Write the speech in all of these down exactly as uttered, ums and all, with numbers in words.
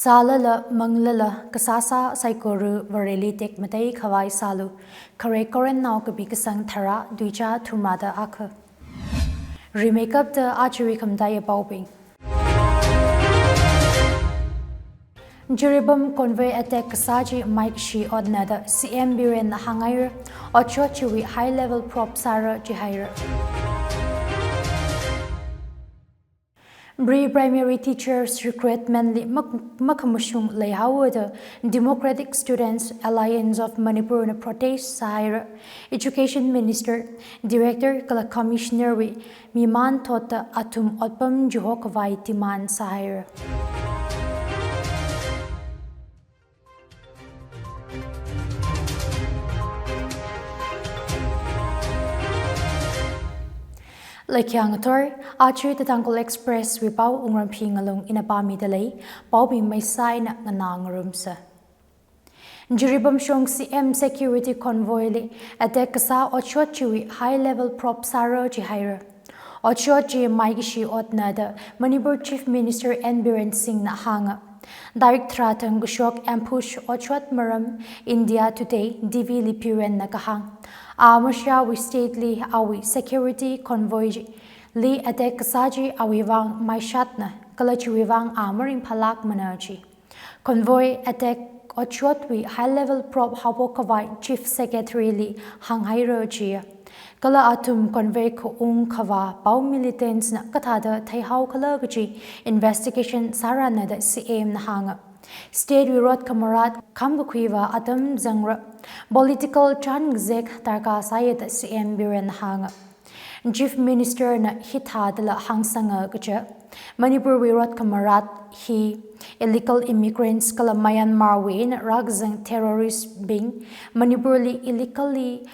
Zālala, manglala, kasāsā saikora Vareli tekmatei khavai sālu. Khare Korinthnao kapi kasang tharā, tuicha thumrāda akha. Rimeikapta ajawui khamataiya paobing. Jiribam convoy attack kasā chi maikashi otna da C M Birenna hānghaira, otshot chiwui high level probe sāra jihaira. Pre-primary teachers recruitment li mak-, makhamashung leihaowa da Democratic Students Alliance of Manipur na protest sāhaira. Education Minister, Director kala Commissioner wui mimān thotda athum otpam chiho khavai demand sāhaira. Laikhia ngathor, aja The Tangkhul Express wui pao Wungramphi Ngalung ina pāmida lei, paobing maisā eina nganā ngarumsa. Jiribam shong C M security convoy li attack kasā otshot chiwui high level probe sāra jihaira. Otshot chi maikashi otna da Manipur Chief Minister N Biren Singh na hānga. Tarik tharā thang kashok ambush otshot maram India Today T V li Birenna kahāng. A Mosha wui state li awui security convoy chi li attack kasā chi awui vang maishatna, kala chiwui vang a maringphālākmana ji. Convoy attack otshotwui high level probe haophok khavai Chief Secretary li hānghaira jiya. Kala athum convoy khaung khavā pao militants na kathāda theihao khala kaji investigation sārana da C M na hānga. State wui rot khamarat kham kakhuiva atam zangra. Political chān ngazek darkar sāya da C M Biren na hānga. Chief Minister na hithādala hāngsanga kaja, Manipur wui rot khamarat hi illegal immigrants kala Myanmar wui eina rākazang terrorist bing Manipur li illegally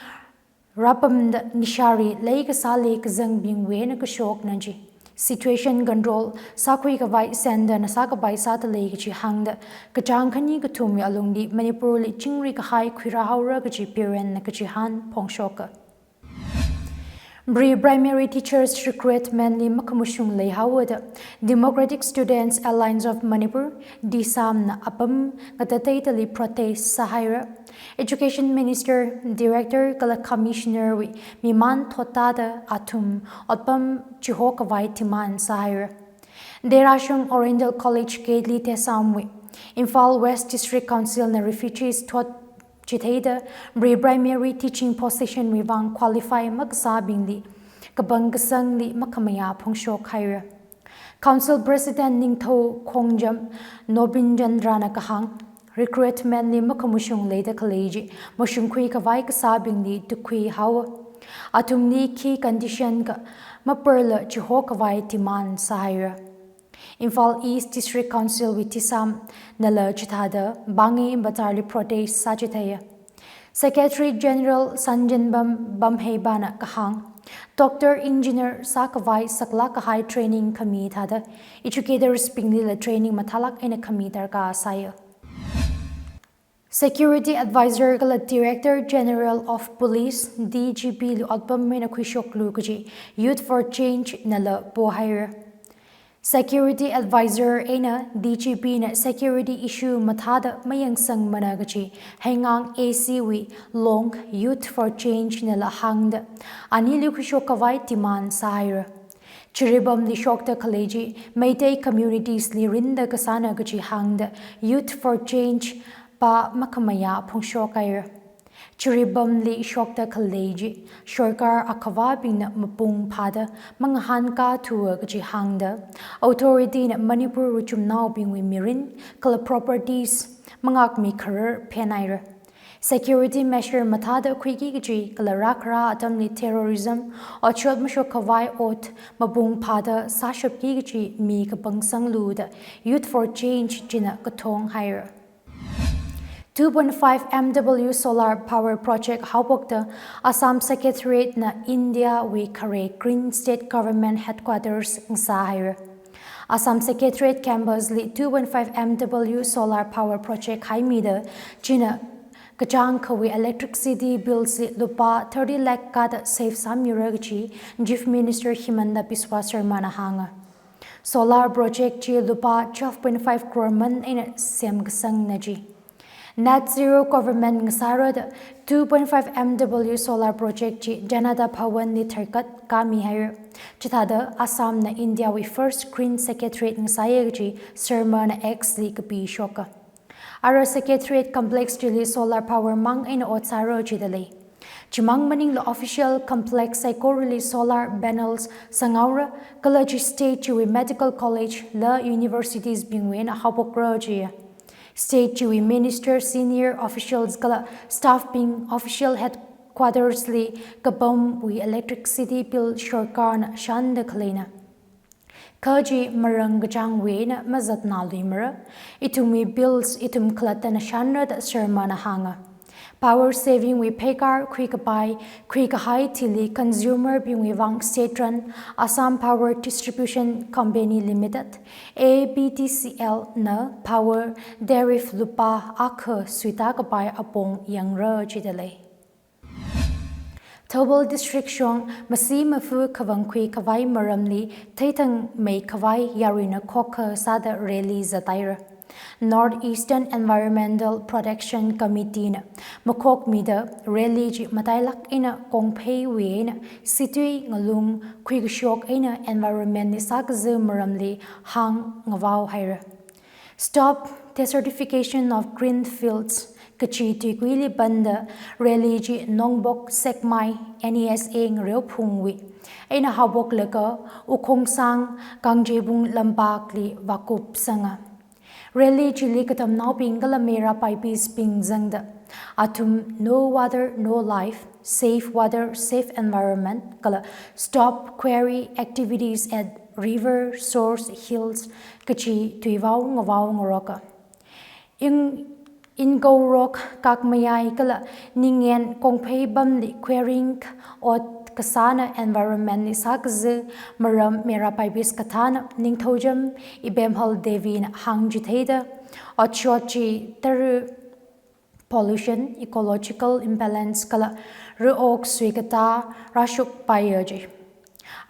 rāpamda nishari leikasā leikazangbingwui eina kashokna ji. Situation control sākhui khavai center na sākapai sāda lei kaji hāngda, kachāng khani kathumwui alungli Manipur li chingri kahai khuirāhaora kaji Biren na kachihān phongshoka. Pre-primary teachers recruitment li makhamashung leihaowa da Democratic Students Alliance of Manipur, DESAM na apam ngatateidali protest sāhaira. Education Minister, Director kala Commissioner wui mimān thotda athum otpam chiho khavai demand sāhaira. Deira shong Oriental College gate li DESAM wui Imphal West District Council na refugees thot chitheida pre-primary teaching position wui vang qualify makasābingli kapangkasangli makhamayā phongshok haira. Council President Ningthou Khongjam Nobin Chandra na kahāng, recruitment li makhamashung leida khalei chi mashungkhui khavai kasābingli tukhui haowa. Athumli khi condition kha maparla chiho khavai demand sāhaira. Imphal East District Council wui DESAM nala chithāda Bangei Bazar li protest sāchitheiya. Secretary General Sanjanbam Bamheiba na kahāng, doctor, engineer sākhavai saklāk kahai training khami thāda educators binglila training mathālāk eina khami darkar sāya. Security Advisor kala Director General of Police, D G P li otpam eina khuishoklu kaji Youth for Change nala pohaira. Security Advisor eina D G P na security issue mathāda mayangsangmana kaji Heingang A C wui Long Youth for Change nala hāngda, anili khuishok khavai demand sāhaira. Jiribamli shokda khalei chi Meitei communities li rinda kasāna kaji hāngda Youth for Change pā makhamayā phongshok haira. Jiribamli shokda khalei chi sorkar akhavābingna mapung phāda mangahānkā thuwa kaji hāngda, authority na Manipur wui chumnaobingwui mirin kala properties mangakmi kharar phenhaira. Security measure mathāda khuiki kaji kala rākhara atamli terrorism, otshot mashok khavai ot mapung phāda sāshapki kaji mi kapangsanglu da Youth for Change china kathong haira. Two point five M W solar power project haophokta Assam Secretariat na India wui khare Green State Government Headquarters ngasā haira. Assam Secretariat campus li two point five M W solar power project haimida china kachāng khawui electricity bills li lupā thirty lakh kāda save sāmira kaji Chief Minister Himanta Biswa Sarma na hānga. Solar project chi lupā twelve point five crore man eina semkasangna ji. Net zero government ngasārada two point five M W solar project chi Janata Bhawan li tharkat kami haira. Chithāda Assam na India wui first green secretariat ngasāya kaji Sharma na X li kapishoka. Ara secretariat complex chili solar power mang eina ot sāra jida lei. Chimang maningla official complex saikorali solar panels sanghaora, kala chi state chiwui medical college la universities bingwui eina haopokra jiya. State chiwui minister, senior officials kala staff bing official headquarters li kapamwui electricity bill sarkarna shānda khaleina. Kha chi marāng kachāngwui eina mazatnāluimara. Ithumwui bills ithum khalattana shānra da Sharma na hānga. Power saving wui pheikar khuikapai, khuikahai thili consumer bingwui vang state run Assam Power Distribution Company Limited, A P D C L na power tariff lupā akha suitā kapai apong yangra jida lei. Thoubal District shong masi mafu khavangkhui khavai maramli theithangmei khavai yaruina khokkha sāda rally zathaira. North Eastern Environmental Protection Committee na makhokmida rally chi matailāk eina kongpheiwui eina situi ngalung khuikashok eina environment li sākaza maramli hāngngavao haira. Stop desertification of green fields kachi tuikuili panda rally chi Nongbok Sekmai N E S A ngareophungwui eina haopoklaga Ukhrungsang Kangjebung lampakli vākupsanga. Rally chili katamnaobing kala Meira Paipis bing zangda athum No Water, No Life, Save Water, Save Environment kala Stop Quarry Activities at River Source Hills kachi tuivao ngavao ngaroka. Ing Ingaorok, Kakmayai kala Ningen kongphei pamli quarrying ot kasāna environment li sākaza maram Meira Paipis kathāna Ningthoujam Ibemhal Devi na hāngchitheida otshot chi tara pollution, ecological imbalance kala rawok suikatā rāshokpaiya ji.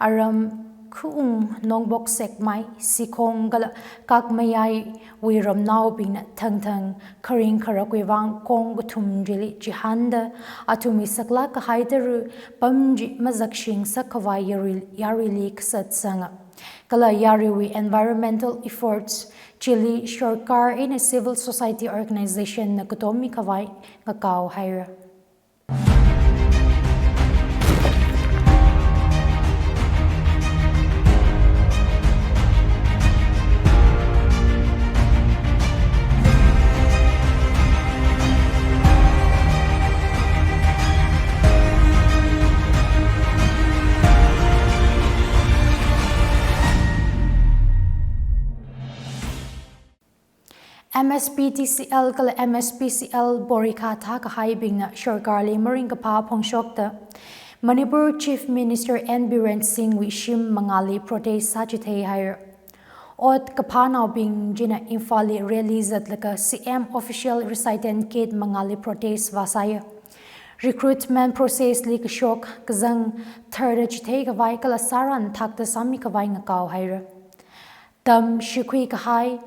Aram khaung Nongbok Sekmai, Sikhong kala Kakmayaiwui ramnaobingna thangthang kharing kharakwui vang kong kathum chili chihānda athumwui saklāk kahai tara pam chi mazakshing sākhavai yarui, yaruili kasatsanga. Kala yaruiwui environmental efforts chili sarkar eina civil society organization na katom mikhavai ngakao haira. M S P D C L kala M S P C L porikha thākahaibingna sarkarli maringkaphā phongshokta Manipur Chief Minister N Biren Singh wui shim mangāli protest sāchithei haira. Ot kaphānaobing china Imphalli rally zatlaga C M official residence gate mangāli protest vāsāya. Recruitment process li kashok kazang tharda chithei khavai kala sāran thakta sāmi khavai ngakao haira. Tam shikhui kahai,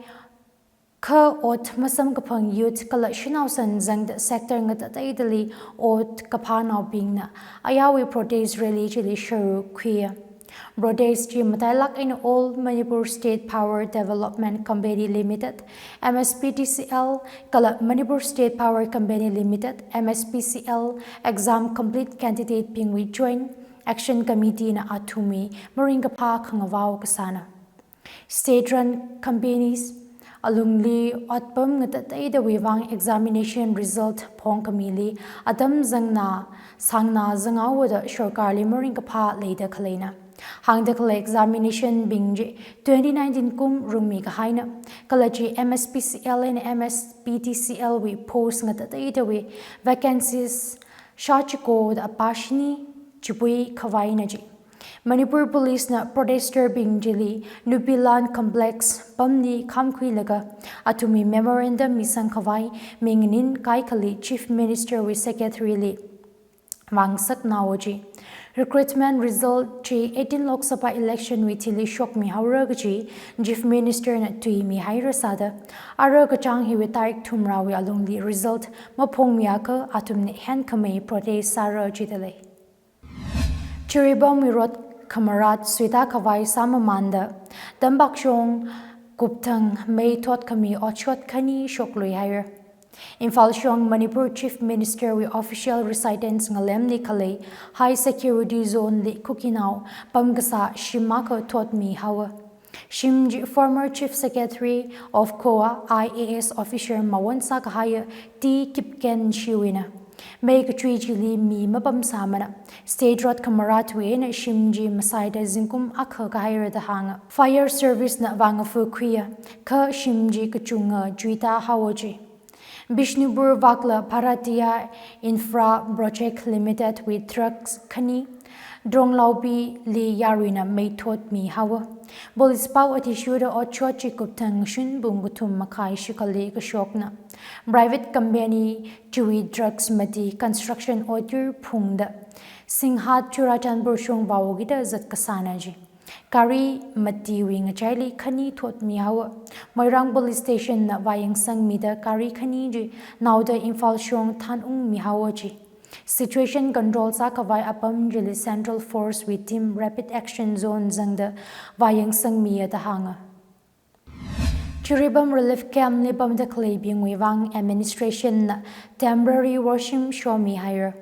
kha ot masamkaphang youth kala shanao san zangda sector ngatateidali ot kaphānaobingna ayarwui protest rally chili sharuk khuiya. Protest chi matailāk eina All Manipur State Power Development Company Limited, M S P D C L, kala Manipur State Power Company Limited, M S P C L, exam complete candidate bingwui Joint Action Committee na athumwui maringkaphā khangavao kasāna. State-run companies alungli otpam ngatateidawui vang examination result phongkhamili atam zangna sāngna zanghaoda sarkarli maringkaphā leida khaleina. Hāngda khalei examination bing chi twenty nineteen kum rungmi kahaina, kala chi M S P C L and M S P D C L wui post ngatateidawui vacancies shāchiko da apā shini chipui khavaina ji. Manipur Police na protester bing chili Nupilan Complex pamli khamkhuilaga athumwui memorandum misang khavai mingnin kaikhali Chief Minister wui secretary li vāngasaknao ji. Recruitment result chi eighteen Lok Sabha election wui thili shokmi haora kaji Chief Minister na tuimi haira sāda, ara kachāng hiwui tarik thumrawui alungli result maphongmi akha athumna henkhamei protest sāra jidalei. Jiribamwui rot khamarat suita khavai sāmamanda, Tambak Shong kupthang mei thotkhami otshot khani shoklui haira. Imphal shong Manipur Chief Minister wui official residence ngalemli khalei high security zone li Kukinao pamkasā shim akha thotmi haowa. Shim chi former Chief Secretary of COA, I A S officer mawon sākahaiya T Kipgen shiwuina. Mei kachui chili mi mapamsāmana. State rot khamaratwui eina shim chi masaida zingkum akha kahaira da hānga. Fire service na vāngafu khuiya, kha shim chi kachunga chuita haowa ji. Bishnupur vakla Bharatiya Infra Project Limited wui trucks khani Dronglaubi li yaruina mei thotmi haowa. Police pao athishurda otshot chi kupthang shunpung kathum makhai shikhali kashokna. Private company chiwui trucks mati construction otyur phungda Singhat Churachandpur shong vao kida zat kasāna ji. Gari matiwui ngachaili khani thotmi haowa. Moirang Police Station na vāyangsangmida gari khani chi naoda Imphal shong thanungmi haowa ji. Situation control sākhavai apam chili Central Force wui team Rapid Action Zone zangda vāyangsangmiya da hānga. Jiribam relief camp li pamda khaleibingwui vang administration na temporary washroom shomi haira.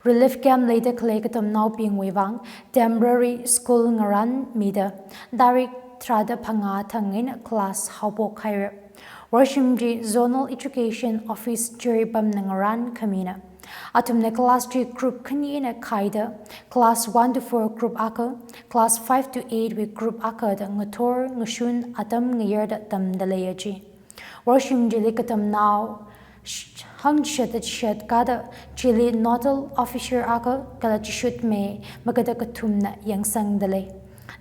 Relief camp leida khalei katamnaobingwui vang temporary school ngaranmida tarik tharāda phangā thang eina class haophok haira. Washroom chi Zonal Education Office Jiribam na ngarankhamina. Athumna class chi group khani eina khaida, class one to four group akha, class five to eight wui group akha da ngathor ngashun atam ngayarda tamda leiya ji. Washroom chili katamnao sh-, hangchishat chishat kada chili nodal officer akha kala chishut mei magada kathumna yangsangda lei.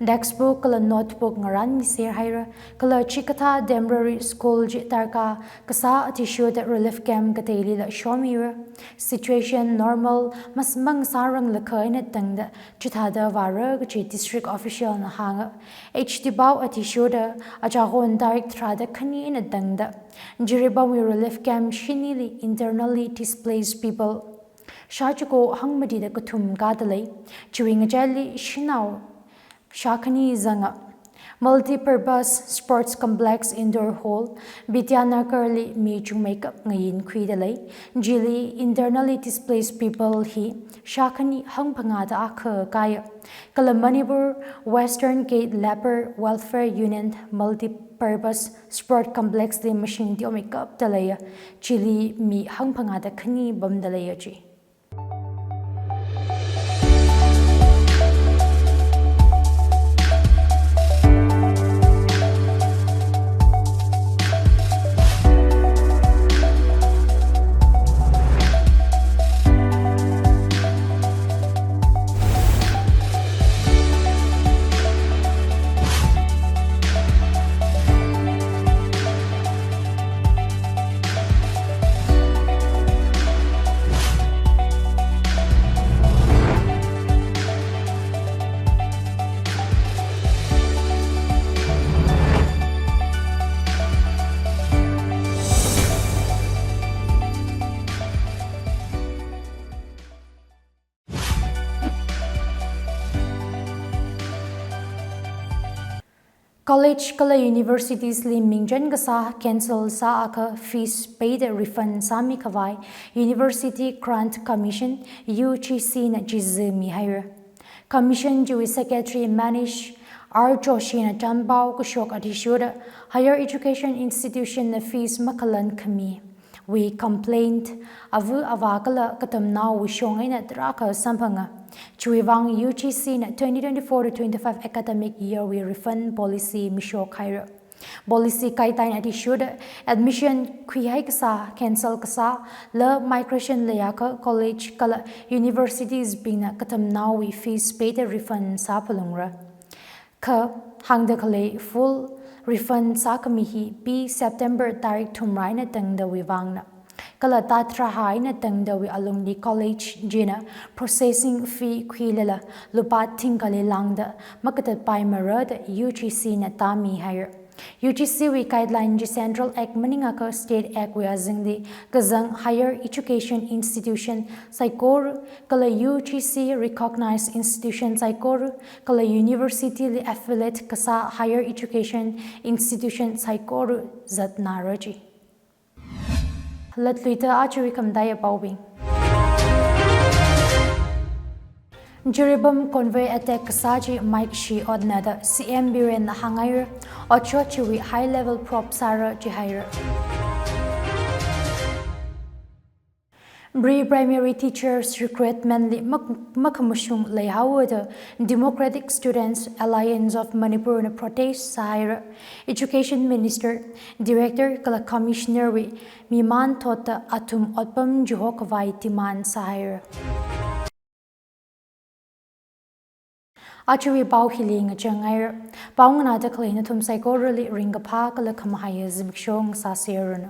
Textbook kala notebook ngaranmiser haira, kala chikathā temporary school chi darkar kasā athishurda relief camp kateilila shomira. Situation normal mas- mangasāranglakha eina tangda chithāda vāra kaji district official na hānga. H D pao athishurda achahon tarik tharāda khani eina tangda Jiribamwui relief camp shinili internally displaced people shāchiko hangmatida kathum kada lei. Chiwui ngachaili shanao shākhani zanga. Multi-purpose sports complex indoor hall Vidyanagar li mi chungmeikap ngayin khuida lei. Chili internally displaced people hi shākhani hangphangāda akha kaya. Kala Manipur Western Gate Labour Welfare Union multi-purpose sport complex li mashing teomeikapda leiya. Chili mi hangphangāda khani pamda leiya ji. College kala universities li mingchen kasā cancel sāakha fees peida refund sāmi khavai University Grant Commission, U G C na chizumi haira. Commission chiwui Secretary Manish R Joshi na chanpao kashok athishurda higher education institution na fees makhalan khami wui complaint ava avā kala katamnaowui shong eina tarākha samphanga. Chiwui vang U G C na twenty twenty-four to twenty-five academic year wui refund policy mishok haira. Policy guideline athishurda admission khuihai kasā, cancel kasā, la migration leiakha college kala universities bingna katamnaowui fees peida refund sāphalungra. Kha hāngda khalei full refund sākhami hi P September tarik thumra eina tangdawui vangna. Kala tā tharāhai eina tangdawui alungli college china processing fee khuilala lupā thingkhali lāngda makatatpaimara da U G C na tāmihaira. U G C wui guideline chi Central Act maningakha State Act wui azingli kazang higher education institution saikora kala U G C recognized institution saikora kala university li affiliate kasā higher education institution saikora zatnara ji. Latluida ajawui khamataiya paobing. Jiribam convoy attack kasā chi maikshi otna da C M Biren na hāngaira, otshot chiwui high level probe sāra jihaira. Pre-primary teachers recruitment li mak-, makhamashung leihaowa da Democratic Students Alliance of Manipur na protest sāhaira. Education Minister, Director kala Commissioner wui mimān thotda athum otpam chihokhavai demand sāhaira. Ajawui pao hili ngachang ngaira. Pao nganāda khalei nathum saikorali ringkaphā kala khamahaiya zimiksho ngasāseranu.